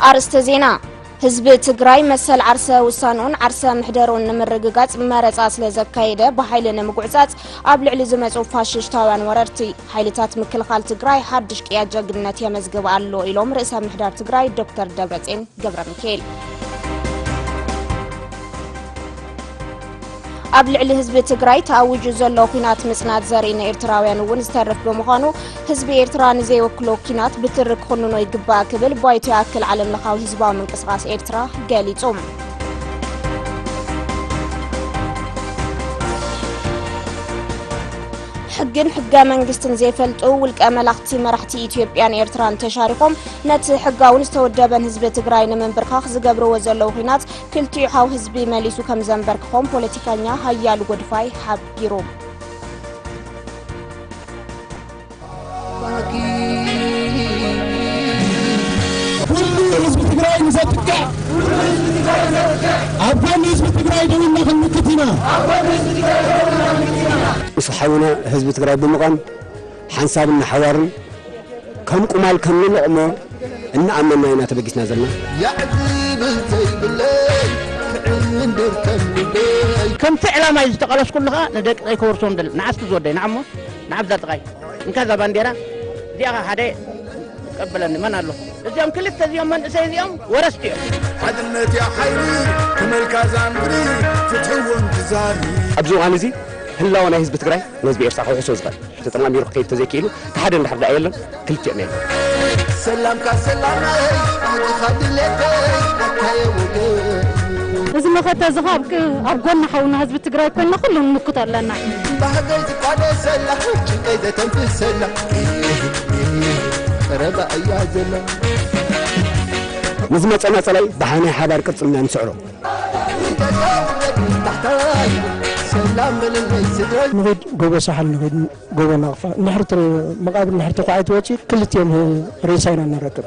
ኣርእስተ ዜና። ህዝቢ ትግራይ መሰል ዓርሰ ውሳንኡን ዓርሰ ምሕደሩን ንምርግጋጽ መረጻ ስለ ዘካየደ ብሓይሊ ንምጉዕጻጽ ኣብ ልዕሊ ዝመጹ ፋሽሽታውያን ወረርቲ ሓይልታት ምክልኻል ትግራይ ሓድሽ ቅያ ጀግንነት የመዝግብ ኣሎ ኢሎም ርእሰ ምሕዳር ትግራይ ዶክተር ደብረጽዮን ገብረ ሚካኤል። ኣብ ልዕሊ ህዝቢ ትግራይ ተኣዊጁ ዘሎ ኲናት ምጽናት ዘርኢ ንኤርትራውያን እውን ዝተርፍ ብምዃኑ ህዝቢ ኤርትራ ንዘይወክሎ ኲናት ብትሪ ክኹንኖ ይግባእ ክብል ባይቶ ይኣክል ዓለም ለኻዊ ህዝባዊ ምንቅስቓስ ኤርትራ ገሊጹ። ሕግን ሕገ መንግስትን ዘይፈልጡ ውልቀ መላኽቲ መራሕቲ ኢትዮጵያን ኤርትራን ተሻሪኾም ነቲ ሕጋውን ዝተወደበን ህዝቢ ትግራይ ንምንብርካኽ ዝገብርዎ ዘለዉ ኲናት ክልቲኡ ሓው ህዝቢ መሊሱ ከም ዘንበርክኾም ፖለቲከኛ ሃያሉ ጎድፋይ ሓቢሩ። ኩሉ ህዝቢ ትግራይ ንዘጥቅዕ ኣብ ጎኒ ህዝቢ ትግራይ ደው ኢልና ክንምክት ኢና። ምስ ሓውና ህዝቢ ትግራይ ብምዃን ሓንሳብን ንሓዋርን ከም ቁማል ከም ንለቕሞ እናኣመና ኢና ተበጊስና ዘለና። ያዕዝብል ዘይብለይ ክዕንድር ከም ልበይ። ከምቲ ዕላማይ ዝተቐለስኩሉ ኸኣ ንደቂ ከይከወርሶም ደል ንዓስቲ ዝወደይ ንዓሞ ንዓብዛ ጥቓይ እንካ እዛ ባንዴራ እዚኣ ኸኣ ሓደ ቀበለኒ መን ኣሎ? እዚኦም ክልተ እዚኦም መንእሰይ እዚኦም ወረስቲ እዮም። ሓድነት እያ ሓይሊ ክመልካ ዛንብሪ ፍትሒ እውን ትዛሪ። ኣብዚ እዋን እዚ ህላወ ናይ ህዝቢ ትግራይ ንህዝቢ ኤርትራ ክውሕሶ ዝኽእል ተጠማሚሩ ክኸይድ ተዘይክኢሉ፣ እቲ ሓደ እንድሕር ደኣ የለን፣ ክልቲኦም የለን። ሰላምካ ሰላመይ፣ ባህግኻ ድሌተይ፣ ኣታየ ወገን። እዚ መኸተ እዚ ኸኣ ኣብ ቅ-፣ ኣብ ጎኒ ሓውና ህዝቢ ትግራይ ኮይንና ኩሉ ንምክቶ ኣለና። ባህገይ ዝቋደሰላ፣ ጭንቀይ ዘተንፍሰላ፣ ቀረባ እያ ዘላ። ንዝመጸና ጸላኢ ብሓ-፣ ናይ ሓባር ቅርጽ ኢና ንስዕሮ። ንኺድ ጎቦ ሳሕል፣ ንኺድ ጎቦ ናቕፋ። እንድሕር ተ-፣ መቓብር እንድሕር ተኳዒቱ ወፂኡ፣ ክልቲኦም ሬሳ ኢና ንረክብ።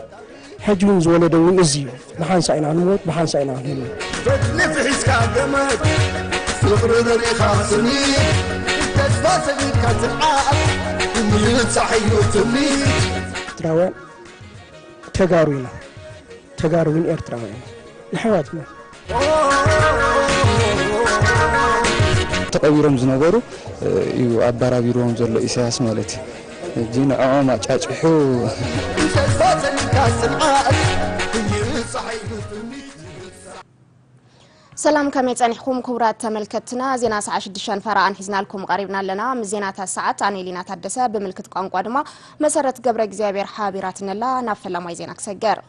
ሕጂ እውን ዝወለደ እውን እዚ እዩ። ብሓንሳእ ኢና ንሞት፣ ብሓንሳእ ኢና ንህሉ። ፈትሊ ፍሒስካ ገመድ፣ ፍቕሪ ርኢኻ ስኒት፣ ተስፋ ሰጊድካ ጽንዓት፣ ምብጻሕ እዩ ትምኒት። ኤርትራውያን ተጋሩ ኢና። ተጋሩ እውን ኤርትራውያን ኢና። ኣሕዋት ኢና። ተቐቢሮም ዝነበሩ እዩ ኣባራቢርዎም ዘሎ ኢሳያስ ማለት እዩ። ሕጂ ንዕኦም ኣጫጭሑ። ሰላም፣ ከመይ ጸኒሕኩም ክቡራት ተመልከትትና? ዜና ሰዓት ሽዱሽተ ፈረቓን ሒዝናልኩም ቀሪብና ኣለና። ምስ ዜናታት ሰዓት ኣነ ሊና ታደሰ፣ ብምልክት ቋንቋ ድማ መሰረት ገብረ እግዚኣብሔር ሓቢራትነላ። ናብ ፈላማይ ዜና ክሰገር።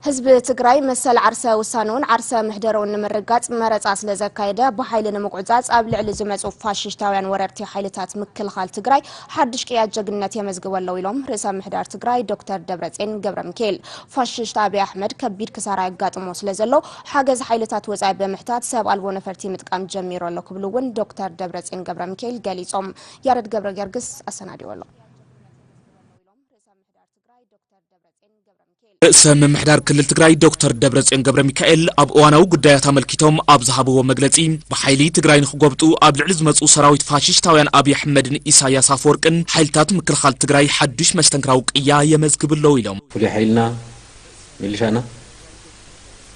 ህዝቢ ትግራይ መሰል ዓርሰ ውሳንኡን ዓርሰ ምሕደርኡን ንምርጋጽ መረጻ ስለ ዘካየደ ብሓይሊ ንምጉዕጻጽ ኣብ ልዕሊ ዝመጹ ፋሽስታውያን ወረርቲ ሓይልታት ምክልኻል ትግራይ ሓድሽ ቅያ ጀግንነት የመዝግቡ ኣለዉ ኢሎም ርእሰ ምሕዳር ትግራይ ዶክተር ደብረጽዮን ገብረ ሚካኤል። ፋሽስት ኣብይ ኣሕመድ ከቢድ ክሳራ የጋጥሞ ስለ ዘሎ ሓገዝ ሓይልታት ወጻኢ ብምሕታት ሰብ ኣልቦ ነፈርቲ ምጥቃም ጀሚሩ ኣሎ ክብሉ እውን ዶክተር ደብረጽዮን ገብረ ሚካኤል ገሊጾም። ያረድ ገብረ ጊዮርጊስ ኣሰናዲዎ ኣሎ። ርእሰ ምምሕዳር ክልል ትግራይ ዶክተር ደብረጽዮን ገብረ ሚካኤል ኣብ እዋናዊ ጉዳያት ኣመልኪቶም ኣብ ዝሃብዎ መግለጺ፣ ብሓይሊ ትግራይ ንኽጎብጡ ኣብ ልዕሊ ዝመጹ ሰራዊት ፋሽስታውያን ኣብይ ኣሕመድን ኢሳያስ ኣፈወርቅን ሓይልታት ምክልኻል ትግራይ ሓዱሽ መስተንክራዊ ቅያ የመዝግብ ኣለዉ ኢሎም። ፍሉይ ሓይልና፣ ሚሊሻና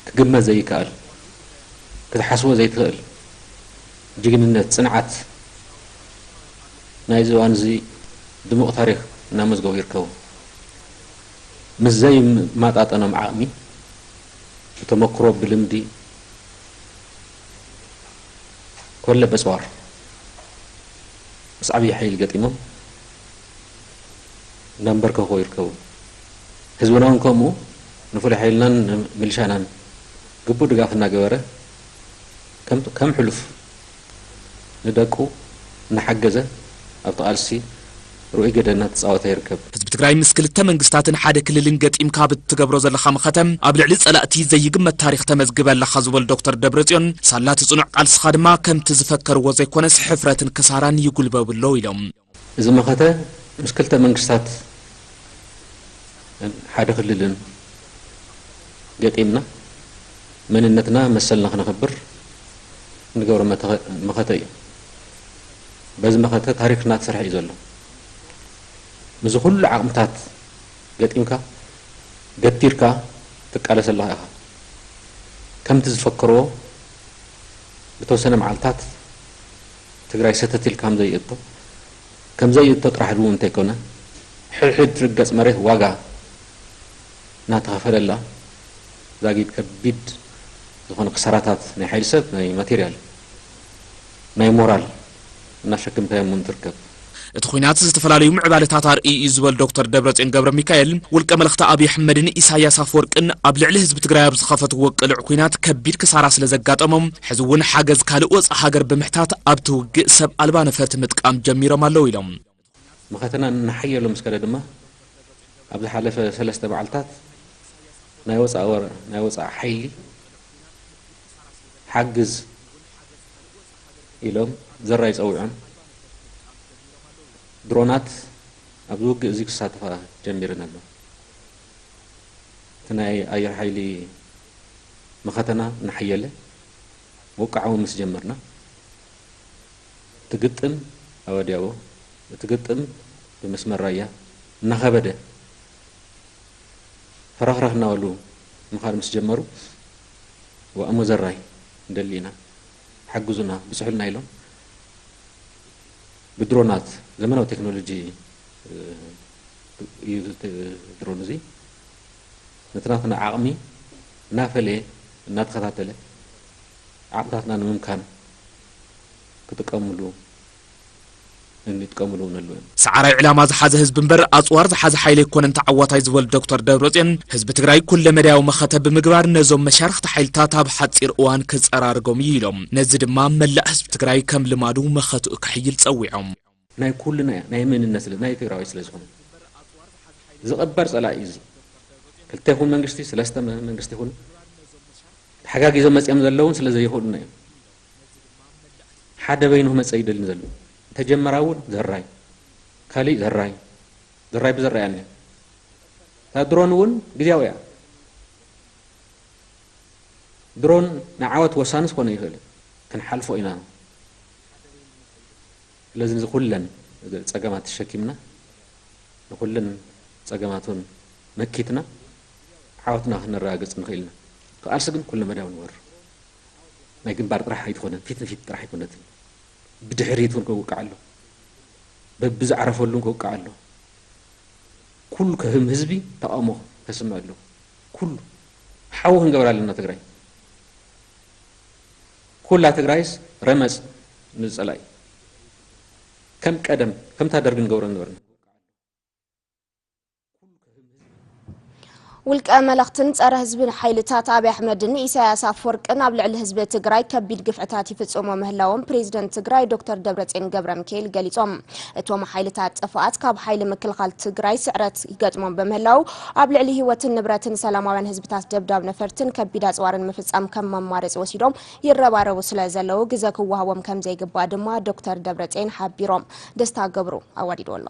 ክግመት ዘይከኣል፣ ክትሓስቦ ዘይትኽእል ጅግንነት፣ ጽንዓት ናይዚ እዋን እዚ ድሙቕ ታሪኽ እናመዝገቡ ይርከቡ። ምስ ዘይመጣጠኖም ዓቕሚ፣ ብተመክሮ፣ ብልምዲ፣ ኮለ በጽዋር ምስ ዓብዪ ሓይሊ ገጢሞም እናንበርከኹ ይርከቡ። ህዝብና እውን ከምኡ ንፍሉይ ሓይልናን ንሚሊሻናን ግቡእ ድጋፍ እናገበረ ከም፣ ከም ሕሉፍ ንደቁ እናሓገዘ ኣብቲ ቃልሲ ርኡይ ግደ እናተጻወተ ይርከብ። ህዝቢ ትግራይ ምስ ክልተ መንግስታትን ሓደ ክልልን ገጢምካ ብትገብሮ ዘለኻ መኸተ ኣብ ልዕሊ ጸላእቲ ዘይግመት ታሪኽ ተመዝግበ ኣለኻ ዝበሉ ዶክተር ደብረጽዮን፣ ሳላ እቲ ጽኑዕ ቃልስኻ ድማ ከምቲ ዝፈከርዎ ዘይኮነስ ሕፍረትን ክሳራን ይጉልበቡ ኣለዉ ኢሎም። እዚ መኸተ ምስ ክልተ መንግስታት ሓደ ክልልን ገጢምና መንነትና መሰልና ክነኽብር እንገብሮ መተ-፣ መኸተ እዩ። በዚ መኸተ ታሪኽና ክሰርሕ እዩ ዘሎ። ምስዚ ኩሉ ዓቕምታት ገጢምካ ገቲርካ ትቃለስ ኣለኻ ኢኻ። ከምቲ ዝፈከርዎ ብተወሰነ መዓልታት ትግራይ ሰተት ኢልካ ከም ዘይእቶ፣ ከም ዘይእቶ ጥራሕ እውን እንተይኮነ፣ ሕድሕድ ርገጽ መሬት ዋጋ እናተኸፈለላ፣ ዛጊድ ከቢድ ዝኾነ ክሳራታት ናይ ሓይሊ ሰብ፣ ናይ ማቴርያል፣ ናይ ሞራል እናሸከምካዮም እውን ትርከብ። እቲ ኲናት ዝተፈላለዩ ምዕባለታት ኣርእዩ እዩ ዝበሉ ዶክተር ደብረጽዮን ገብረ ሚካኤል፣ ውልቀ መለኽቲ ኣብይ ኣሕመድን ኢሳያስ ኣፈወርቅን ኣብ ልዕሊ ህዝቢ ትግራይ ኣብ ዝኸፈትዎ ቅሉዕ ኲናት ከቢድ ክሳራ ስለ ዘጋጠሞም፣ ሕዚ እውን ሓገዝ ካልእ ወፃኢ ሃገር ብምሕታት ኣብቲ ውግእ ሰብ ኣልባ ነፈርቲ ምጥቃም ጀሚሮም ኣለዉ ኢሎም። መኸተና እናሓየሎ ምስ ከደ ድማ፣ ኣብ ዝሓለፈ ሰለስተ መዓልታት ናይ ወፃኢ ወረ-፣ ናይ ወፃኢ ሓይሊ ሓግዝ ኢሎም ዘራይ ፀዊዖም ድሮናት ኣብዚ ውግእ እዚ ክሳተፋ ጀሚረን ኣለዋ። እቲ ናይ ኣየር ሓይሊ መኸተና እናሓየለ ምውቃዕ እውን ምስ ጀመርና፣ እቲ ግጥም ኣወዲያዎ፣ እቲ ግጥም ብመስመር ራያ እናኸበደ ፈረኽረኽ እናበሉ ምኻድ ምስ ጀመሩ፣ ዋእሞ ዘራይ ንደሊ ኢና፣ ሓግዙና፣ ብፅሑልና ኢሎም ብድሮናት፣ ዘመናዊ ቴክኖሎጂ፣ እ፣ እዩ እቲ ድሮን እዚ። ነቲ ናትና ዓቕሚ እናፈለየ፣ እናተኸታተለ፣ ዓቕምታትና ንምምካን ክጥቀምሉ፣ እንጥቀምሉ እውን ኣለዉ እዮም። ሰዓራይ ዕላማ ዝሓዘ ህዝቢ እምበር ኣፅዋር ዝሓዘ ሓይሊ ኣይኮነን ተዓዋታይ ዝበሉ ዶክተር ደብረፅዮን፣ ህዝቢ ትግራይ ኩለ መዳያዊ መኸተ ብምግባር ነዞም መሻርኽቲ ሓይልታት ኣብ ሓፂር እዋን ክፀራርጎም እዩ ኢሎም። ነዚ ድማ መላእ ህዝቢ ትግራይ ከም ልማዱ መኸትኡ ከሕይል ፀዊዖም። ናይ ኩልና እያ፣ ናይ መንነት ስለ፣ ናይ ትግራዋይ ስለ ዝኾነ። ዝቕበር ጸላኢ እዚ። ክልተ ይኹን መንግስቲ፣ ሰለስተ መ-፣ መንግስቲ ይኹን፣ ተሓጋጊዞም መጺኦም ዘለውን ስለ ዘይኽእሉና እዮም። ሓደ በይኑ ክመጽእ ይደልን ዘሎ። እንተጀመራ እውን ዘራይ፣ ካሊእ ዘራይ፣ ዘራይ ብዘራይ ኣነ። እታ ድሮን እውን ግዜያዊ እያ። ድሮን ንዓወት ወሳኒ ክኾነ ይኽእል እዩ። ክንሓልፎ ኢና። ስለዚ ነዚ ኩለን ጸገማት ተሸኪምና፣ ንኩለን ጸገማቱን መኪትና፣ ዓወትና ክነረጋግጽ ንኽእል ኢና። ክቃልሲ ግን ኩለ መዳያዊ ንወር። ናይ ግንባር ጥራሕ ኣይትኾነን፣ ፊት ንፊት ጥራሕ ኣይኮነትን። ብድሕሪት እውን ክውቃዕ ኣሎ። በብዝዓረፈሉን ክውቃዕ ኣሎ። ኩሉ ከህም ህዝቢ ተቃውሞ ከስምዕ ኣሎ። ኩሉ ሓዊ ክንገብራ ኣለና ትግራይ። ኩላ ትግራይስ ረመጽ ንጸላኢ። ከም ቀደም፣ ከምታ ደርግ ንገብሮ ነበርና። ውልቀ መለኽትን ጸረ ህዝብን ሓይልታት ኣብይ ኣሕመድን ኢሳያስ ኣፈወርቅን ኣብ ልዕሊ ህዝቢ ትግራይ ከቢድ ግፍዕታት ይፍጽሙ ምህላዎም ፕሬዚደንት ትግራይ ዶክተር ደብረጽዮን ገብረ ሚካኤል ገሊጾም። እቶም ሓይልታት ጥፍኣት ካብ ሓይሊ ምክልኻል ትግራይ ስዕረት ይገጥሞም ብምህላው ኣብ ልዕሊ ህይወትን ንብረትን ሰላማውያን ህዝብታት ደብዳብ ነፈርትን ከቢድ ኣጽዋርን ምፍጻም ከም መማረጺ ወሲዶም ይረባረቡ ስለ ዘለዉ ግዘ ክወሃቦም ከም ዘይግባእ ድማ ዶክተር ደብረጽዮን ሓቢሮም። ደስታ ገብሩ ኣዋዲድዎ ኣሎ።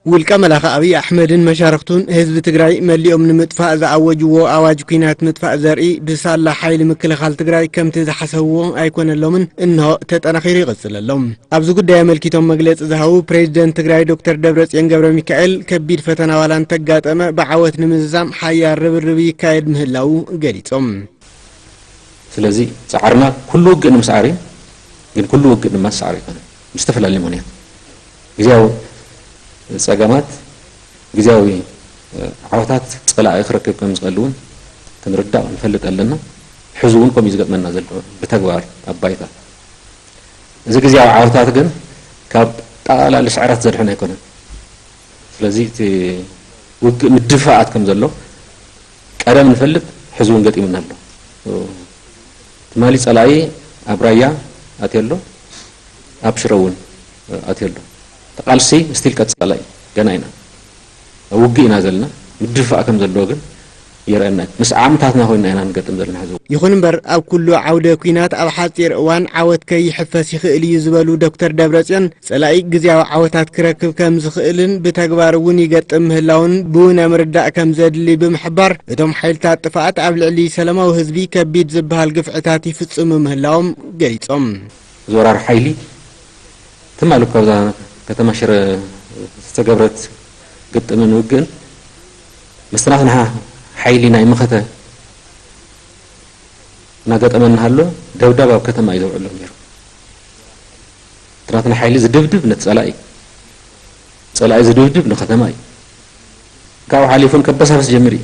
ውልቀ መላኺ ኣብይ ኣሕመድን መሻርኽቱን ህዝቢ ትግራይ መሊኦም ንምጥፋእ ዝኣወጅዎ ኣዋጅ ኲናት ምጥፋእ ዘርኢ ብሳላ ሓይሊ ምክልኻል ትግራይ ከምቲ ዝሓሰብዎ ኣይኮነሎምን፣ እንሆ ተጠናኺሩ ይቕጽል ኣሎ። ኣብዚ ጉዳይ ኣመልኪቶም መግለጺ ዝሃቡ ፕሬዚደንት ትግራይ ዶክተር ደብረጽዮን ገብረ ሚካኤል፣ ከቢድ ፈተና ዋላ እንተጋጠመ ብዓወት ንምዝዛም ሓያል ርብርብ ይካየድ ምህላዉ ገሊጾም። ስለዚ ጻዕርና ኩሉ ውግእ ንምስዓር እዩ፣ ግን ኩሉ ውግእ ድማ ዝሰዓር ኣይኮነን። ብዝተፈላለየ ምኽንያት ግዜያዊ ጸገማት፣ ግዜያዊ ዓወታት ጸላኢ ክረክብ ከም ዝኽእል እውን ክንርዳእ ክንፈልጥ ኣለና። ሕዚ እውን ከምኡ እዩ ዝገጥመና ዘሎ ብተግባር ኣብ ባይታ። እዚ ግዜያዊ ዓወታት ግን ካብ ጠቓላሊ ስዕረት ዘድሕን ኣይኮነን። ስለዚ እቲ ውግእ ምድፍፋኣት ከም ዘሎ ቀደም ንፈልጥ፣ ሕዚ እውን ገጢሙና ኣሎ። ትማሊ ጸላኢ ኣብ ራያ ኣትዮ ኣሎ፣ ኣብ ሽረ እውን ኣትዮ ኣሎ። እቲ ቃልሲ ስቲል ቀጻላይ ገና ኢና። ኣብ ውግእ ኢና ዘለና። ምድፍፋእ ከም ዘለዎ ግን የርእየና እዩ። ምስ ዓቕምታትና ኮይንና ኢና ንገጥም ዘለና ሕዚ እውን። ይኹን እምበር ኣብ ኩሉ ዓውደ ኲናት ኣብ ሓጺር እዋን ዓወት ከይሕፈስ ይኽእል እዩ ዝበሉ ዶክተር ደብረጽዮን፣ ጸላኢ ግዝያዊ ዓወታት ክረክብ ከም ዝኽእልን ብተግባር እውን ይገጥም ምህላውን ብውነ ምርዳእ ከም ዘድሊ ብምሕባር፣ እቶም ሓይልታት ጥፍኣት ኣብ ልዕሊ ሰላማዊ ህዝቢ ከቢድ ዝበሃል ግፍዕታት ይፍጽሙ ምህላዎም ገሊጾም። እዚ ወራር ሓይሊ ትማሊ እኳ ኣብዛ ከተማ ሽረ ዝተገብረት ግጥምን ውግእን ምስቲ ናትና ሓይሊ ናይ መኸተ እናገጠመ እናሃሎ ደብዳብ ኣብ ከተማ እዩ ዘውዕሎም ነይሩ። እቲ ናትና ሓይሊ ዝድብድብ ነቲ ጸላኢ፣ ጸላኢ ዝድብድብ ንከተማ እዩ። ካብኡ ሓሊፉን ከበሳበስ ጀሚሩ እዩ።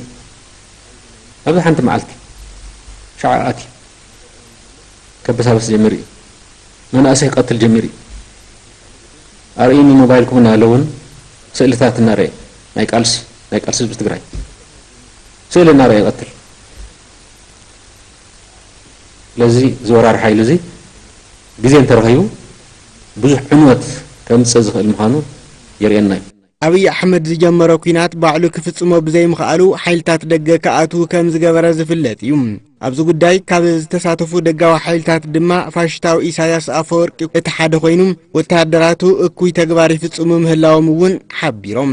ኣብዚ ሓንቲ መዓልቲ ሻዕ ኣትዩ ከበሳበስ ጀሚሩ እዩ። መናእሰይ ክቐትል ጀሚሩ እዩ። ኣርእዩኒ ሞባይልኩም እናበለ እውን ስእልታት እናረኤ ናይ ቃልሲ ናይ ቃልሲ ህዝቢ ትግራይ ስእሊ እናረኤ ይቐትል። ስለዚ እዚ ወራር ሓይሊ እዚ ግዜ እንተረኺቡ ብዙሕ ዕንወት ከምፅእ ዝኽእል ምዃኑ የርእየና እዩ። ኣብይ ኣሕመድ ዝጀመሮ ኲናት ባዕሉ ክፍጽሞ ብዘይምኽኣሉ ሓይልታት ደገ ክኣትዉ ከም ዝገበረ ዝፍለጥ እዩ። ኣብዚ ጉዳይ ካብ ዝተሳተፉ ደጋዊ ሓይልታት ድማ ፋሽስታዊ ኢሳያስ ኣፈወርቂ እቲ ሓደ ኮይኑ፣ ወተሃደራቱ እኩይ ተግባር ይፍጽሙ ምህላዎም እውን ሓቢሮም።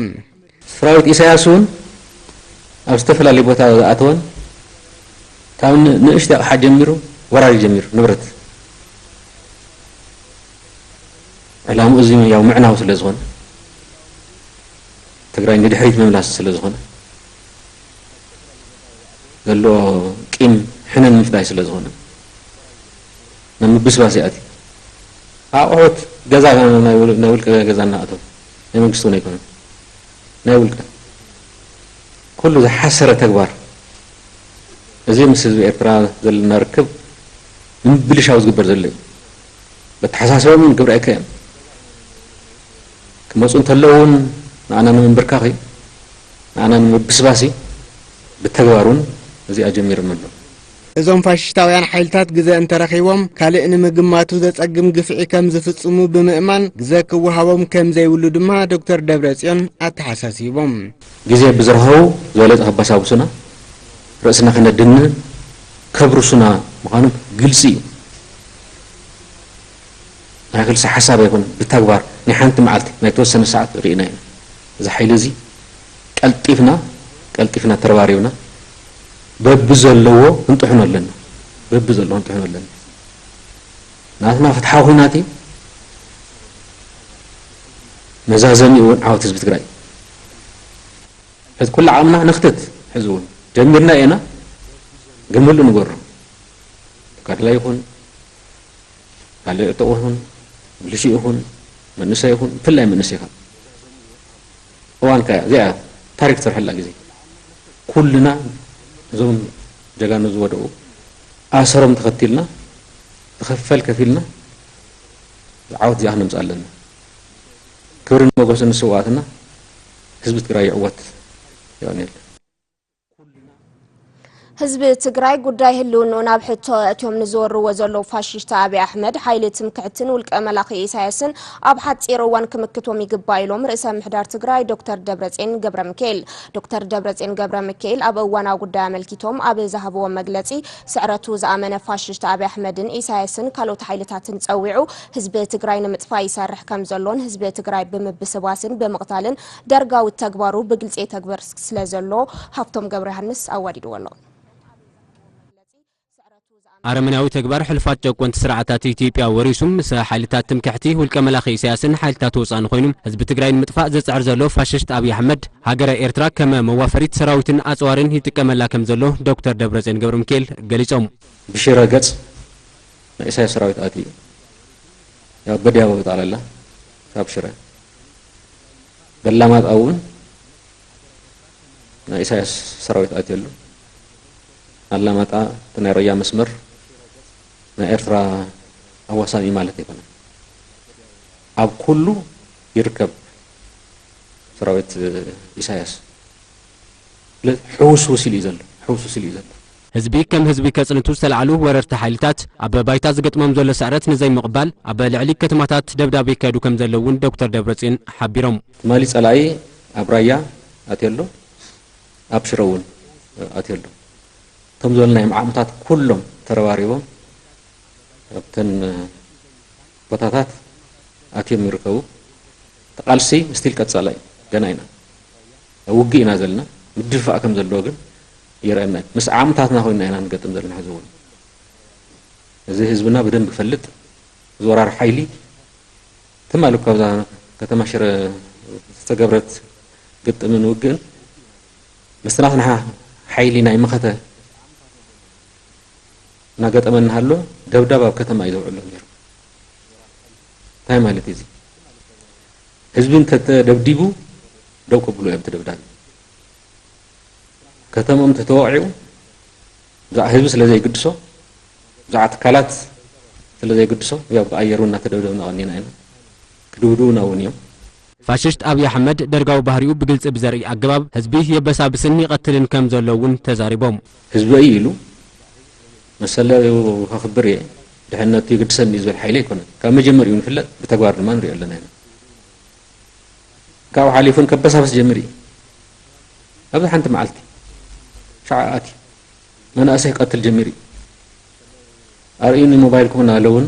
ሰራዊት ኢሳያስ እውን ኣብ ዝተፈላለዩ ቦታ ዝኣተወን ካብ ን-፣ ንእሽተይ ኣቕሓ ጀሚሩ ወራሪ ጀሚሩ ንብረት ዕላምኡ እዚ ያው ምዕናው ስለ ዝኾነ ትግራይ ንድሕሪት ምምላስ ስለ ዝኾነ ዘሎ ቂም ሕነ ንምፍታይ ስለ ዝኾነ ናብ ምብስባስ ይኣትዩ። ኣቑሑት ገዛ ናይ ውል-፣ ናይ ውልቀ ገዛ እናኣተው ናይ መንግስቲ እውን ኣይኮነን። ናይ ውልቀ ኩሉ ዝሓሰረ ተግባር እዚ ምስ ህዝቢ ኤርትራ ዘለና ርክብ ንምብልሻው ዝግበር ዘሎ እዩ። በተሓሳስቦም እውን ግብረ እከ እዮም ክመፁ እንተለዉ እውን ንኣና ንምንብርካኽ እዩ፣ ንኣና ንምብስባስ እዩ። ብተግባር እውን እዚኣ ጀሚሮም ኣለዉ። እዞም ፋሽስታውያን ሓይልታት ግዘ እንተረኺቦም ካልእ ንምግማቱ ዘጸግም ግፍዒ ከም ዝፍጽሙ ብምእማን ግዘ ክወሃቦም ከም ዘይብሉ ድማ ዶክተር ደብረጽዮን ኣተሓሳሲቦም። ግዜ ብዝረኸቡ ዝበለጸ ከበሳብሱና፣ ርእስና ከነድንን ከብርሱና ምዃኖም ግልጺ እዩ። ናይ ክልሰ ሓሳብ ኣይኮነን፣ ብተግባር ናይ ሓንቲ መዓልቲ ናይ ተወሰነ ሰዓት ርኢና ኢና። እዚ ሓይሊ እዚ ቀልጢፍና ቀልጢፍና ተረባሪብና በብዘለዎ ክንጥሕኖ ኣለና። በብዘለዎ ክንጥሕኖ ኣለና። ናትና ፍትሓዊ ኹናት እዩ። መዛዘሚ እውን ዓወት ህዝቢ ትግራይ። ሕዚ ኩሉ ዓቕምና ነኽትት። ሕዚ እውን ጀሚርና ኢና፣ ግን ምሉእ ንገሮ። ተጋዳላይ ይኹን፣ ካልእ ዕጡቕ ይኹን፣ ሚሊሺ ይኹን፣ መንእሰይ ይኹን፣ ብፍላይ መንእሰይ ኢኻ። እዋንካ እያ፣ እዚኣ ታሪክ ትሰርሐላ ግዜ። ኩልና እዞም ጀጋኑ ዝወደቑ ኣሰሮም ተኸቲልና፣ ዝኸፈል ከፊልና፣ ዓወት እዚኣ ክነምፅእ ኣለና። ክብርን ሞገስን ንስውኣትና፣ ህዝቢ ትግራይ ይዕወት። የቐንየልና። ህዝቢ ትግራይ ጉዳይ ህልውንኡ ናብ ሕቶ ኣእትዮም ንዝወርዎ ዘለዉ ፋሽስት ኣብይ ኣሕመድ፣ ሓይሊ ትምክሕትን ውልቀ መላኺ ኢሳያስን ኣብ ሓፂር እዋን ክምክቶም ይግባእ ኢሎም ርእሰ ምሕዳር ትግራይ ዶክተር ደብረፅዮን ገብረ ሚካኤል። ዶክተር ደብረፅዮን ገብረ ሚካኤል ኣብ እዋናዊ ጉዳይ ኣመልኪቶም ኣብ ዝሃብዎ መግለፂ፣ ስዕረቱ ዝኣመነ ፋሽስት ኣብይ ኣሕመድን ኢሳያስን ካልኦት ሓይልታትን ፀዊዑ ህዝቢ ትግራይ ንምጥፋእ ይሰርሕ ከም ዘሎን ህዝቢ ትግራይ ብምብስባስን ብምቕታልን ደርጋዊ ተግባሩ ብግልፂ የተግብር ስለ ዘሎ ሃፍቶም ገብረ ዮሃንስ ኣዋዲድዎ ኣሎ። ኣረመናዊ ተግባር ሕሉፋት ጨቆንቲ ስርዓታት ኢትዮጵያ ወሪሱ ምስ ሓይልታት ትምክሕቲ ውልቀ መላኺ ኢሳያስን ሓይልታት ወፃእን ኮይኑ ህዝቢ ትግራይ ንምጥፋእ ዝፅዕር ዘሎ ፋሽስት ኣብይ ኣሕመድ ሃገረ ኤርትራ ከም መዋፈሪት ሰራዊትን ኣፅዋርን ይጥቀመላ ከም ዘሎ ዶክተር ደብረፅዮን ገብረሚካኤል ገሊፆም። ብሽረ ገፅ ናይ ኢሳያስ ሰራዊት ኣትዩ እዩ። ያው በዲያቦ ብጠቕላላ ካብ ሽረ በላማጣ እውን ናይ ኢሳያስ ሰራዊት ኣትየሉ። ኣላማጣ እቲ ናይ ረያ መስመር ናይ ኤርትራ ኣዋሳኒ ማለት ኣይኮነን። ኣብ ኩሉ ይርከብ ሰራዊት ኢሳያስ። ስለዚ ሕውስውስ ኢሉ እዩ ዘሎ፣ ሕውስውስ ኢሉ እዩ ዘሎ። ህዝቢ ከም ህዝቢ ከጽንቱ ዝተላዕሉ ወረርቲ ሓይልታት ኣብ ባይታ ዝገጥሞም ዘሎ ስዕረት ንዘይምቕባል ኣብ ልዕሊ ከተማታት ደብዳብ የካየዱ ከም ዘለዉ እውን ዶክተር ደብረጽዮን ሓቢሮም። ትማሊ ጸላኢ ኣብ ራያ ኣትዮ ኣሎ፣ ኣብ ሽረ እውን ኣትዮ ኣሎ። እቶም ዝበልናዮም ዓቕምታት ኩሎም ተረባሪቦም ኣብተን ቦታታት ኣትዮም ይርከቡ። እቲ ቃልሲ ስቲል ቀጻላይ ገና ኢና። ኣብ ውግእ ኢና ዘለና። ምድፍፋእ ከም ዘለዎ ግን ይረኣየና እዩ። ምስ ዓቕምታትና ኮይንና ኢና ንገጥም ዘለና ሕዚ እውን። እዚ ህዝብና ብደንቢ ይፈልጥ። እዚ ወራሪ ሓይሊ ትማሊ እኳ ኣብዛ ከተማ ሽረ ዝተገብረት ግጥምን ውግእን ምስቲ ናትና ሓይሊ ናይ መኸተ እናገጠመ እናሃሎ ደብዳብ ኣብ ከተማ እዩ ዘውዕሎ ነይሩ። እንታይ ማለት እዩ እዚ? ህዝቢ እንተተደብዲቡ ደው ከብሉ እዮም እቲ ደብዳብ። ከተሞም ተተወቂዑ ብዛዕ ህዝቢ ስለ ዘይግድሶ፣ ብዛዕ ትካላት ስለ ዘይግድሶ፣ ያው ብኣየር እውን እናተደብደብና ቀኒና ኢና። ክድብድቡና እውን እዮም። ፋሽስት ኣብይ ኣሕመድ ደርጋዊ ባህሪኡ ብግልፂ ብዘርኢ ኣገባብ ህዝቢ የበሳብስን ይቐትልን ከም ዘሎ እውን ተዛሪቦም። ህዝበይ ኢሉ መሰለዩ ከኽብር እየ፣ ድሕነቱ ይግድሰኒ ዝብል ሓይሊ ኣይኮነን። ካብ መጀመሪኡ ንፍለጥ፣ ብተግባር ድማ ንሪኦ ኣለና ኢና። ካብኡ ሓሊፉን ከበሳብስ ጀሚሩ እዩ። ኣብዚ ሓንቲ መዓልቲ ሻዓ ኣትዩ መናእሰይ ክቐትል ጀሚሩ እዩ። ኣርእዩኒ ሞባይልኩም እናበለ እውን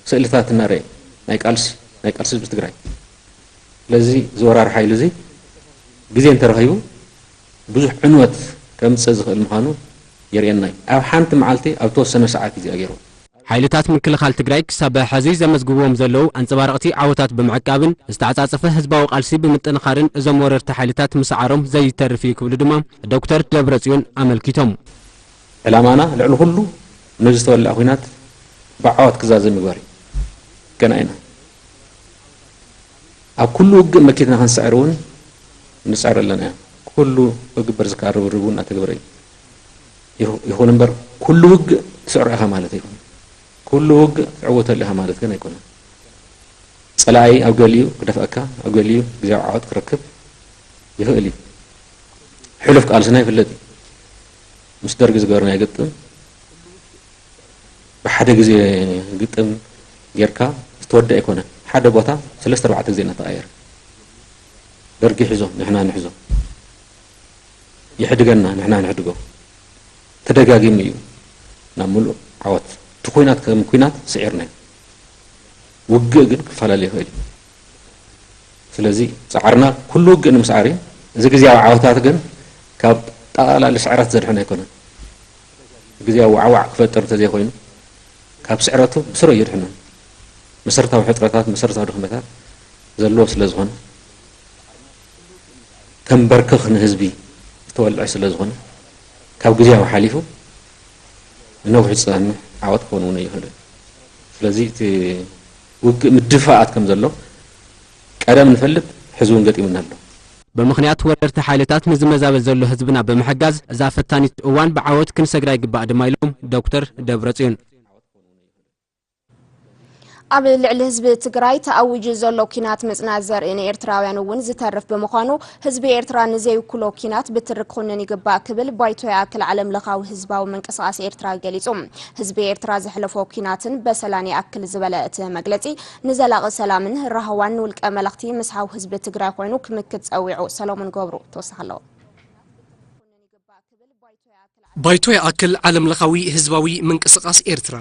ስእልታት እናረኤ ናይ ቃልሲ ናይ ቃልሲ ህዝቢ ትግራይ። ስለዚ እዚ ወራሪ ሓይሊ እዚ ግዜ እንተረኺቡ ብዙሕ ዕንወት ከምፅእ ዝኽእል ምዃኑ የርእየና እዩ። ኣብ ሓንቲ መዓልቲ ኣብ ተወሰነ ሰዓት እዩ እዚኣ ገይርዎ። ሓይልታት ምክልኻል ትግራይ ክሳብ ሕዚ ዘመዝግብዎም ዘለዉ ኣንፀባረቕቲ ዓወታት ብምዕቃብን ዝተዓፃፀፈ ህዝባዊ ቃልሲ ብምጥንኻርን እዞም ወረርቲ ሓይልታት ምስዓሮም ዘይተርፍ እዩ ክብሉ ድማ ዶክተር ደብረፅዮን ኣመልኪቶም። ዕላማና ልዕሊ ኩሉ ነዚ ዝተወለዐ ኲናት ብዓወት ክዛዘም ምግባር እዩ። ገና ኢና ኣብ ኩሉ ውግእ መኪትና ክንስዕር እውን ንፅዕር ኣለና ኢና። ኩሉ ክግበር ዝከኣል ርብርብ እውን እናተገበረ እዩ። ይኹ- ይኹን እምበር ኩሉ ውግእ ትስዕሮ ኢኻ ማለት ኣይኮነን። ኩሉ ውግእ ትዕወተሉ ኢኻ ማለት ግን ኣይኮነን። ፀላኢ ኣብ ገሊኡ ክደፍአካ፣ ኣብ ገሊኡ ግዜያዊ ዓወት ክረክብ ይኽእል እዩ። ሕሉፍ ቃልስና ይፍለጥ እዩ። ምስ ደርጊ ዝገበርናዮ ግጥም ብሓደ ግዜ ግጥም ጌርካ ዝተወድአ ኣይኮነን። ሓደ ቦታ ሰለስተ ኣርባዕተ ግዜ እናተቐያየረ ደርጊ ይሕዞ፣ ንሕና ንሕዞ፣ ይሕድገና፣ ንሕና ንሕድጎ። ተደጋጊሙ እዩ ናብ ምሉእ ዓወት። እቲ ኲናት ከም ኲናት ስዒርናዮ። ውግእ ግን ክፈላለ ይኽእል እዩ። ስለዚ ፃዕርና ኩሉ ውግእ ንምስዓር እዩ። እዚ ግዜያዊ ዓወታት ግን ካብ ጠቓላሊ ስዕረት ዘድሕን ኣይኮነን። ግዜያዊ ዋዕዋዕ ክፈጥር እንተዘይኮይኑ ካብ ስዕረቱ ብስሩ የድሕኖ። መሰረታዊ ሕፅረታት፣ መሰረታዊ ድኽመታት ዘለዎ ስለ ዝኾነ ተንበርክኽ ንህዝቢ ዝተወልዐ ስለ ዝኾነ ካብ ግዜያዊ ሓሊፉ ንነዊሕ ዝፀንሕ ዓወት ክኸውን እውን ኣይኽእልን። ስለዚ እቲ ውግእ ምድፋኣት ከም ዘሎ ቀደም ንፈልጥ፣ ሕዚ እውን ገጢሙና ኣሎ። ብምኽንያት ወረርቲ ሓይልታት ንዝመዛበል ዘሎ ህዝብና ብምሕጋዝ እዛ ፈታኒት እዋን ብዓወት ክንሰግራ ይግባእ ድማ ኢሎም ዶክተር ደብረፅዮን። ኣብ ልዕሊ ህዝቢ ትግራይ ተኣዊጁ ዘሎ ኲናት ምጽናት ዘርኢ ንኤርትራውያን እውን ዝተርፍ ብምዃኑ ህዝቢ ኤርትራ ንዘይውክሎ ኲናት ብትሪ ክኹንን ይግባእ ክብል ባይቶ ይኣክል ዓለም ለኻዊ ህዝባዊ ምንቅስቓስ ኤርትራ ገሊጹ። ህዝቢ ኤርትራ ዘሕለፎ ኲናትን በሰላን ይኣክል ዝበለ እቲ መግለጺ ንዘላቒ ሰላምን ራህዋን ንውልቀ መለኽቲ ምስ ሓው ህዝቢ ትግራይ ኮይኑ ክምክት ጸዊዑ። ሰሎሞን ገብሩ ተወሳኺ ኣለዎ። ባይቶ ይኣክል ዓለም ለኻዊ ህዝባዊ ምንቅስቓስ ኤርትራ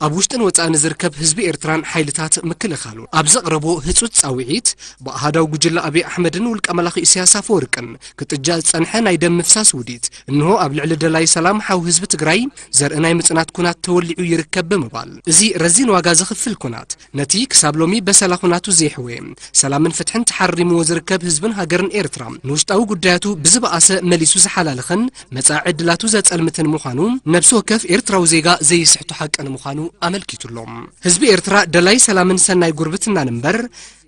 ኣብ ውሽጥን ወጻእን ዝርከብ ህዝቢ ኤርትራን ሓይልታት ምክልኻሉ ኣብ ዘቕረቦ ህጹጽ ጻውዒት ብኣሃዳዊ ጉጅለ ኣብይ ኣሕመድን ውልቀ መላኺ ኢሳያስ ኣፈወርቅን ክጥጃ ዝጸንሐ ናይ ደም ምፍሳስ ውዲት እንሆ ኣብ ልዕሊ ደላይ ሰላም ሓው ህዝቢ ትግራይ ዘርኢ ናይ ምጽናት ኩናት ተወሊዑ ይርከብ ብምባል እዚ ረዚን ዋጋ ዘኽፍል ኩናት ነቲ ክሳብ ሎሚ በሰላ ኩናቱ ዘይሕወየ ሰላምን ፍትሕን ተሓሪምዎ ዝርከብ ህዝብን ሃገርን ኤርትራ ንውሽጣዊ ጉዳያቱ ብዝበኣሰ መሊሱ ዝሓላልኽን መጻኢ ዕድላቱ ዘጸልምትን ምዃኑ ነብሲ ወከፍ ኤርትራዊ ዜጋ ዘይስሕቶ ሓቂ ንምዃኑ ኣመልኪቱ ኣሎ። ህዝቢ ኤርትራ ደላይ ሰላምን ሰናይ ጉርብትናን እምበር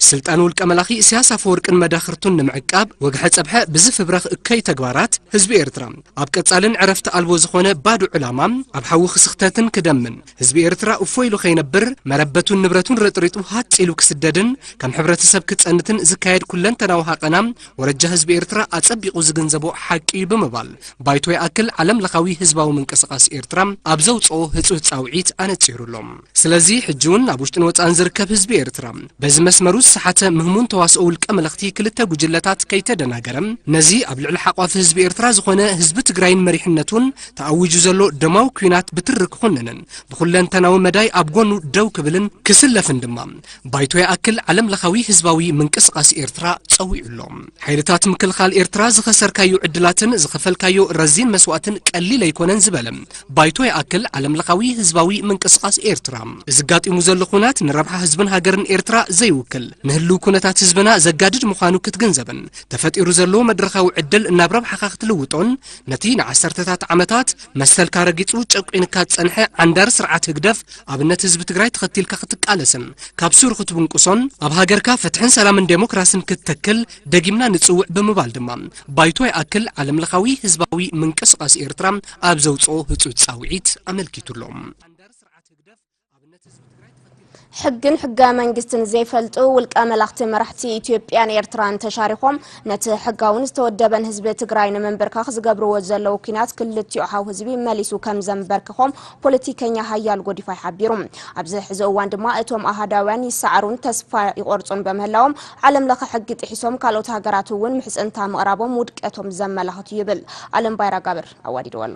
ስልጣን ውልቀ መላኺ ኢሳያስ ኣፈወርቅን መዳኽርቱን ንምዕቃብ ወግሐ ጸብሐ ብዝፍብረኽ እከይ ተግባራት ህዝቢ ኤርትራ ኣብ ቀጻልን ዕረፍቲ ኣልቦ ዝኾነ ባዶ ዕላማ ኣብ ሓዊ ክስኽተትን ክደምን ህዝቢ ኤርትራ እፎ ኢሉ ከይነብር መረበቱን ንብረቱን ረጥሪጡ ሃጽ ኢሉ ክስደድን ከም ሕብረተሰብ ክጸንትን ዝካየድ ኩለንተናዊ ሃቐና ወረጃ ህዝቢ ኤርትራ ኣጸቢቑ ዝግንዘቦ ሓቂ እዩ ብምባል ባይቶ ይኣክል ዓለም ለኻዊ ህዝባዊ ምንቅስቓስ ኤርትራ ኣብ ዘውጽኦ ህጹጽ ጻውዒት ኣነጺሩ ኣሎ። ስለዚ ሕጂ እውን ኣብ ውሽጥን ወጻእን ዝርከብ ህዝቢ ኤርትራ በዚ መስመሩ ዝሰሓተ ምህሙን ተዋስኦ ውልቀ መለኽቲ ክልተ ጉጅለታት ከይተደናገረ ነዚ ኣብ ልዕሊ ሓቋፊ ህዝቢ ኤርትራ ዝኾነ ህዝቢ ትግራይን መሪሕነቱን ተኣዊጁ ዘሎ ደማዊ ኲናት ብትሪ ክኹንንን ብኹለንተናዊ መዳይ ኣብ ጎኑ ደው ክብልን ክስለፍን ድማ ባይቶ ይኣክል ዓለም ለኻዊ ህዝባዊ ምንቅስቓስ ኤርትራ ጸዊዑ ኣሎ። ሓይልታት ምክልኻል ኤርትራ ዝኸሰርካዮ ዕድላትን ዝኸፈልካዮ ረዚን መስዋእትን ቀሊል ኣይኮነን ዝበለ ባይቶ ይኣክል ዓለም ለኻዊ ህዝባዊ ምንቅስቓስ ኤርትራ እዚ ጋጢሙ ዘሎ ኩናት ንረብሓ ህዝብን ሃገርን ኤርትራ ዘይውክል ንህልው ኩነታት ህዝብና ዘጋድድ ምዃኑ ክትግንዘብን፣ ተፈጢሩ ዘሎ መድረኻዊ ዕድል ናብ ረብሓኻ ክትልውጦን፣ ነቲ ንዓሰርተታት ዓመታት መሰልካ ረጊጹ ጨቂንካ ዝጸንሐ ዓንዳሪ ስርዓት ህግደፍ ኣብነት ህዝቢ ትግራይ ተኸቲልካ ክትቃለስን፣ ካብ ሱር ክትብንቁሶን፣ ኣብ ሃገርካ ፍትሕን ሰላምን ዴሞክራስን ክትተክል ደጊምና ንጽውዕ ብምባል ድማ፣ ባይቶ ይኣክል ዓለምለኻዊ ህዝባዊ ምንቅስቓስ ኤርትራ ኣብ ዘውጽኦ ህጹጽ ጻውዒት ኣመልኪቱ ኣሎ። ሕግን ሕገ መንግስትን ዘይፈልጡ ውልቀ መላኽቲ መራሕቲ ኢትዮጵያን ኤርትራን ተሻሪኾም ነቲ ሕጋውን ዝተወደበን ህዝቢ ትግራይ ንምንብርካኽ ዝገብርዎ ዘለዉ ኲናት ክልቲኡ ሓው ህዝቢ መሊሱ ከም ዘንበርክኾም ፖለቲከኛ ሃያሉ ጎዲፋይ ሓቢሩ። ኣብዚ ሕዚ እዋን ድማ እቶም ኣሃዳውያን ይሰዓሩን ተስፋ ይቖርጹን በምህላዎም ዓለም ለኸ ሕጊ ጥሒሶም ካልኦት ሃገራት እውን ምሕጽንታ ምቕራቦም ውድቀቶም ዘመላኽት እዩ ይብል። ኣለም ባይራ ጋብር ኣዋዲድዎ ኣሎ።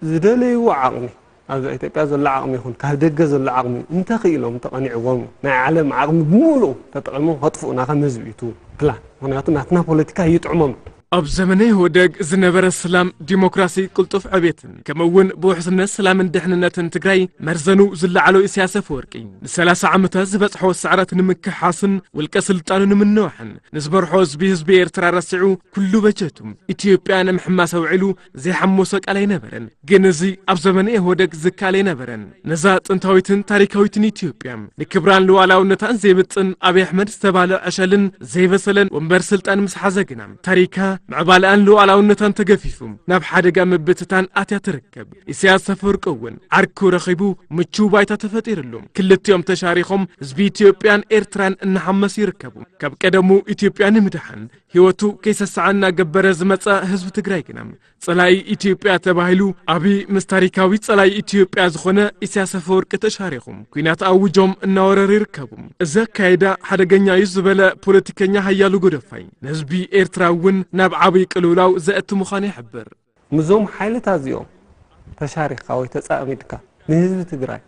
ዝደለይዎ ዓቕሚ ኣብዛ ኢትዮጵያ ዘሎ ዓቕሚ ይኹን ካብ ደገ ዘሎ ዓቕሚ እንተኽኢሎም ተቐኒዕዎም እዩ ናይ ዓለም ዓቕሚ ብምሉኡ ተጠቒሞም ከጥፍኡና ከም ህዝቢ እዩ እቲ ፕላን። ምኽንያቱ ናትና ፖለቲካ ይጥዕሞም። ኣብ ዘመነ ኢህወደግ ዝነበረ ሰላም፣ ዲሞክራሲ፣ ቅልጡፍ ዕቤትን ከምኡ እውን ብውሕስነት ሰላምን ድሕንነትን ትግራይ መርዘኑ ዝለዓሎ ኢሳያስ ኣፈወርቂ ንሰላሳ ዓመታት ዝበፅሖ ስዕረት ንምክሓስን ውልቀ ስልጣኑ ንምንዋሕን ንዝመርሖ ህዝቢ ህዝቢ ኤርትራ ረሲዑ ኩሉ በጀቱ ኢትዮጵያ ንምሕማስ ኣውዒሉ ዘይሓመሶ ቃል ኣይነበረን። ግን እዚ ኣብ ዘመነ ኢህወደግ ዝከኣል ኣይነበረን። ነዛ ጥንታዊትን ታሪካዊትን ኢትዮጵያ ንክብራን ሉዓላውነታን ዘይምጥን ኣብይ ኣሕመድ ዝተባለ ዕሸልን ዘይበሰለን ወንበር ስልጣን ምስ ሓዘ ግና ታሪካ ምዕባለኣን ሉዓላውነታን ተገፊፉ ናብ ሓደጋ ምብትታን ኣትያ ትርከብ። ኢሳያስ ኣፈወርቂ እውን ዓርኩ ረኺቡ ምቹው ባይታ ተፈጢርሉ ክልቲኦም ተሻሪኾም ህዝቢ ኢትዮጵያን ኤርትራን እናሓመሱ ይርከቡ። ካብ ቀደሙ ኢትዮጵያ ንምድሓን ህይወቱ ከይሰስዓ እናገበረ ዝመፀ ህዝቢ ትግራይ ግና ጸላኢ ኢትዮጵያ ተባሂሉ ኣብይ ምስ ታሪካዊ ጸላኢ ኢትዮጵያ ዝኾነ ኢሳያስ ኣፈወርቂ ተሻሪኹም ኲናት ኣውጆም እናወረሩ ይርከቡ። እዚ ኣካይዳ ሓደገኛ እዩ ዝበለ ፖለቲከኛ ሃያሉ ጎደፋይ ንህዝቢ ኤርትራ እውን ናብ ዓብይ ቅልውላው ዘእቲ ምዃኑ ይሕብር። ምዞም ሓይልታት እዚኦም ተሻሪኽካ ወይ ተጻሚድካ ንህዝቢ ትግራይ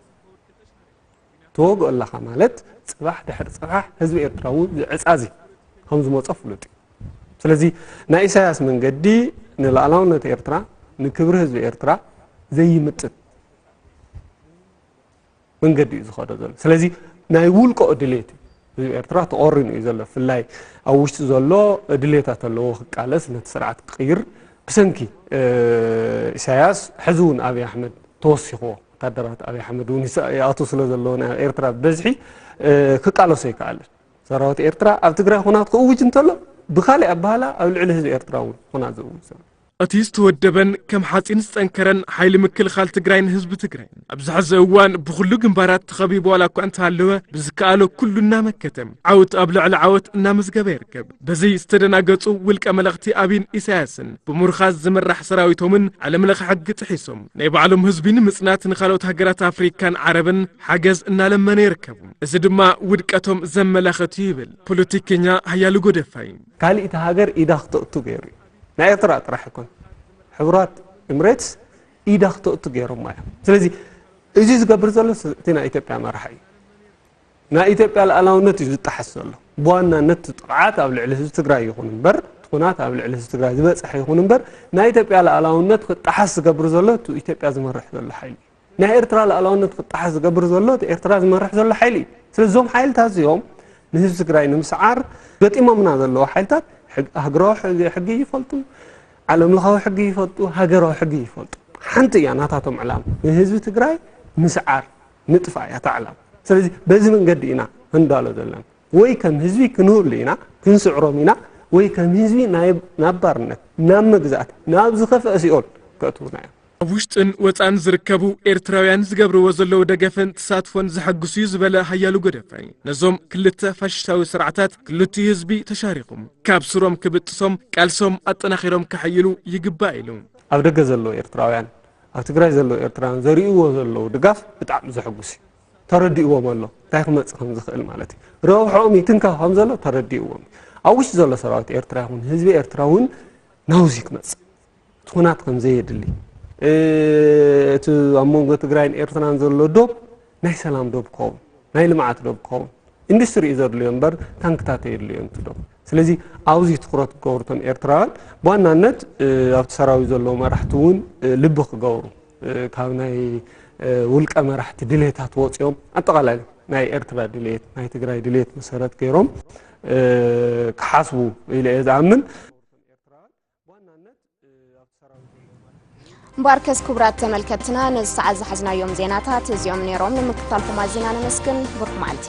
ትወግኦ ኣለኻ ማለት ፅባሕ ድሕሪ ፅባሕ ህዝቢ ኤርትራ እውን ዝዕፃዚ ከም ዝመፆ ፍሉጥ እዩ። ስለዚ ናይ ኢሳያስ መንገዲ ንሉዓላውነት ኤርትራ ንክብሪ ህዝቢ ኤርትራ ዘይምጥን መንገዲ እዩ ዝኸዶ ዘሎ። ስለዚ ናይ ውልቆ ድሌት እዩ ህዝቢ ኤርትራ ተቆሪኑ እዩ ዘሎ። ብፍላይ ኣብ ውሽጢ ዘሎ ድሌታት ኣለዎ ክቃለስ ነቲ ስርዓት ክቅይር ብሰንኪ ኢሳያስ ሕዚ እውን ኣብይ ኣሕመድ ተወሲኽዎ ወታደራት ኣብይ ኣሕመድ እውን ይኣትዉ ስለ ዘለዉ ናብ ኤርትራ ብበዝሒ ክቃለሶ ኣይከኣለን። ሰራዊት ኤርትራ ኣብ ትግራይ ኹናት ክእውጅ እንተሎ ብካሊእ ኣባህላ ኣብ ልዕሊ ህዝቢ ኤርትራ እውን ኹናት ዝእውጅ ዘሎ። እቲ ዝተወደበን ከም ሓፂን ዝጠንከረን ሓይሊ ምክልኻል ትግራይን ህዝቢ ትግራይን ኣብዚ ሕዚ እዋን ብኹሉ ግንባራት ተኸቢቡ ዋላ እኳ እንተሃለወ ብዝከኣሎ ኩሉ እናመከተ ዓወት ኣብ ልዕሊ ዓወት እናመዝገበ ይርከብ። በዚ ዝተደናገፁ ውልቀ መለኽቲ ኣብይን ኢሳያስን ብምሩኻት ዝምራሕ ሰራዊቶምን ዓለም ለኸ ሕጊ ጥሒሶም ናይ ባዕሎም ህዝቢ ንምፅናት ንኻልኦት ሃገራት ኣፍሪካን ዓረብን ሓገዝ እናለመነ ይርከቡ። እዚ ድማ ውድቀቶም ዘመላኽት እዩ ይብል ፖለቲከኛ ሃያሉ ጎደፋይ። ካሊእ እቲ ሃገር ኢዳ ክተእቱ ገይሩ እዩ። ናይ ኤርትራ ጥራሕ ኣይኮን ሕቡራት ኤምሬትስ ኢዳ ክተእቱ ገይሮማ እዮም። ስለዚ እዚ ዝገብር ዘሎ እቲ ናይ ኢትዮጵያ መራሒ እዩ። ናይ ኢትዮጵያ ሉዓላውነት እዩ ዝጣሓስ ዘሎ። ብዋናነት እቲ ጥቕዓት ኣብ ልዕሊ ህዝቢ ትግራይ ይኹን እምበር እቲ ኹናት ኣብ ልዕሊ ህዝቢ ትግራይ ዝበፅሐ ይኹን እምበር ናይ ኢትዮጵያ ሉዓላውነት ክጣሓስ ዝገብር ዘሎ እቲ ኢትዮጵያ ዝመርሕ ዘሎ ሓይሊ እዩ። ናይ ኤርትራ ሉዓላውነት ክጣሓስ ዝገብር ዘሎ እቲ ኤርትራ ዝመርሕ ዘሎ ሓይሊ እዩ። ስለዚ እዞም ሓይልታት እዚኦም ንህዝቢ ትግራይ ንምስዓር ገጢሞምና ዘለዉ ሓይልታት ሃገራዊ ሕጊ ይፈልጡ፣ ዓለም ለኻዊ ሕጊ ይፈልጡ፣ ሃገራዊ ሕጊ ይፈልጡ። ሓንቲ እያ ናታቶም ዕላማ ንህዝቢ ትግራይ ምስዓር ምጥፋእ እያ እታ ዕላማ። ስለዚ በዚ መንገዲ ኢና ክንዳሎ ዘለና። ወይ ከም ህዝቢ ክንህሉ ኢና ክንስዕሮም ኢና ወይ ከም ህዝቢ ናብ ባርነት ናብ መግዛእቲ ናብ ዝኸፍአ ሲኦል ከእትዉና እዮም። ኣብ ውሽጥን ወፃእን ዝርከቡ ኤርትራውያን ዝገብርዎ ዘለዉ ደገፍን ተሳትፎን ዘሐጉስ እዩ ዝበለ ሃያሉ ጎደፋይ ነዞም ክልተ ፋሽስታዊ ስርዓታት ክልቲኡ ህዝቢ ተሻሪኹም ካብ ስሮም ክብጥሶም ቃልሶም ኣጠናኺሮም ከሐይሉ ይግባእ ኢሉ። ኣብ ደገ ዘለዉ ኤርትራውያን ኣብ ትግራይ ዘለዉ ኤርትራውያን ዘርእይዎ ዘለዉ ድጋፍ ብጣዕሚ ዘሐጉስ እዩ። ተረዲእዎም ኣሎ እንታይ ክመፅእ ከም ዝኽእል ማለት እዩ። ረብሕኦም ይትንከፍ ከም ዘሎ ተረዲእዎም እዩ። ኣብ ውሽጢ ዘሎ ሰራዊት ኤርትራ ይኹን ህዝቢ ኤርትራ እውን ናውዚ ክመፅእ እቲ ኩናት ከም ዘየድሊ እቲ ኣብ መንጎ ትግራይን ኤርትራን ዘሎ ዶብ ናይ ሰላም ዶብ ክኸውን ናይ ልምዓት ዶብ ክኸውን ኢንዱስትሪ እዩ ዘድልዮ እምበር ታንክታት ኣየድልዮን እቲ ዶብ። ስለዚ ኣብዚ ትኩረት ክገብሩ እቶም ኤርትራውያን ብዋናነት ኣብቲ ሰራዊት ዘለዉ መራሕቲ እውን ልቢ ክገብሩ ካብ ናይ ውልቀ መራሕቲ ድሌታት ወፂኦም ኣጠቓላሊ ናይ ኤርትራ ድሌት ናይ ትግራይ ድሌት መሰረት ገይሮም ክሓስቡ ኢለ እየ ዝኣምን። እምበኣርከስ ክቡራት ተመልከትና ነዚ ሰዓት ዝሓዝናዮም ዜናታት እዚኦም ነይሮም። ንምክትታልኩም ኣዚና ነመስግን። ብሩኽ መዓልቲ።